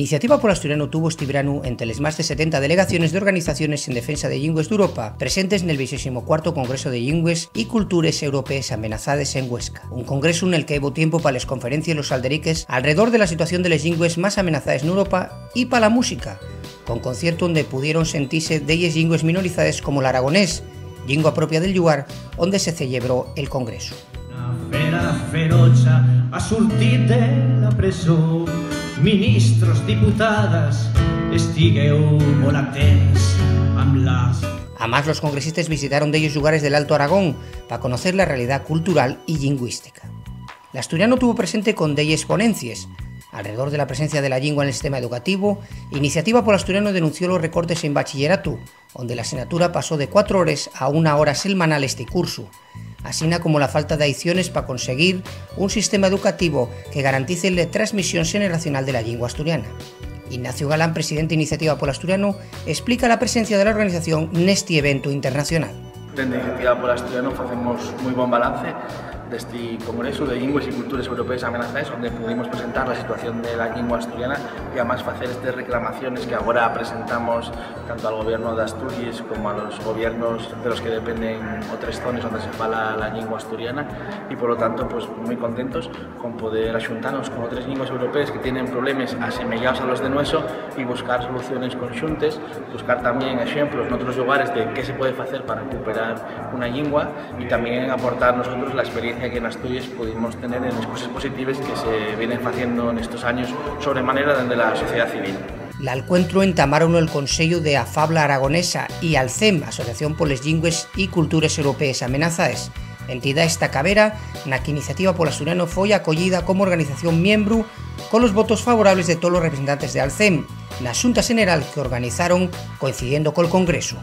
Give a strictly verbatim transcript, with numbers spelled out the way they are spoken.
Iniciativa pol Asturianu tuvo esti branu ente les más de setenta delegaciones d'organizaciones en defensa de llingües d'Europa presentes nel vexéximo cuartu Congresu de Llingües y Cultures Europees Amenazades en Huesca, un congresu nel que hebo tiempu pa les conferencies y los alderiques alredor de la situación de les llingües más amenazaes n'Europa y pa la música, con conciertu onde pudieron sentise delles llingües minorizaes como l'aragonés, llingua propia del llugar onde se celebró el congresu. Una fera ferocha ha surtit de la presó, ministros, diputadas, estigueu molt atents amb las. Amás, los congresistes visitaron dellos llugares del Alto Aragón pa conocer la realidá cultural y llingüística. L'Asturianu tuvo presente con delles ponencies. Alredor de la presencia de la llingua en el sistema educativo, Iniciativa pol Asturianu denunció los recortes en bachilleratu, onde la asignatura pasó de cuatro hores a una hora selmanal esti cursu, asina como la falta d'aiciones pa conseguir un sistema educativo que garantice la tresmisión xeneracional de la llingua asturiana. Ignacio Galán, presidente d'Iniciativa pol Asturianu, esplica la presencia de la organización nesti eventu internacional. Dende Iniciativa pol Asturianu facemos mui bon balance d'esti Congresu de Llingües y Cultures Europees Amenazaes, onde pudimos presentar la situación de la llingua asturiana y, amás, facer estes reclamaciones que agora presentamos tanto al Gobierno de Asturias como a los gobiernos de los que dependen otras zonas donde se fala la lengua asturiana y, por lo tanto, pues, muy contentos con poder axuntarnos con otras lenguas europeas que tienen problemas asemellados a los de nuestro y buscar soluciones conjuntas, buscar también ejemplos en otros lugares de qué se puede hacer para recuperar una lengua y también aportar nosotros la experiencia que en Asturias pudimos tener en las cosas positivas que se vienen haciendo en estos años, sobremanera desde la sociedad civil. L'alcuentru entamáronlo el Consellu de Afabla Aragonesa y Alcem, Asociación poles Llingües y Cultures Europees Amenazaes, entidá estakavera na que Iniciativa pol Asturianu foi acoyida como organización miembru, colos votos favorables de tolos representantes de Alcem na Xunta Xeneral que organizaron coincidiendo col Congresu.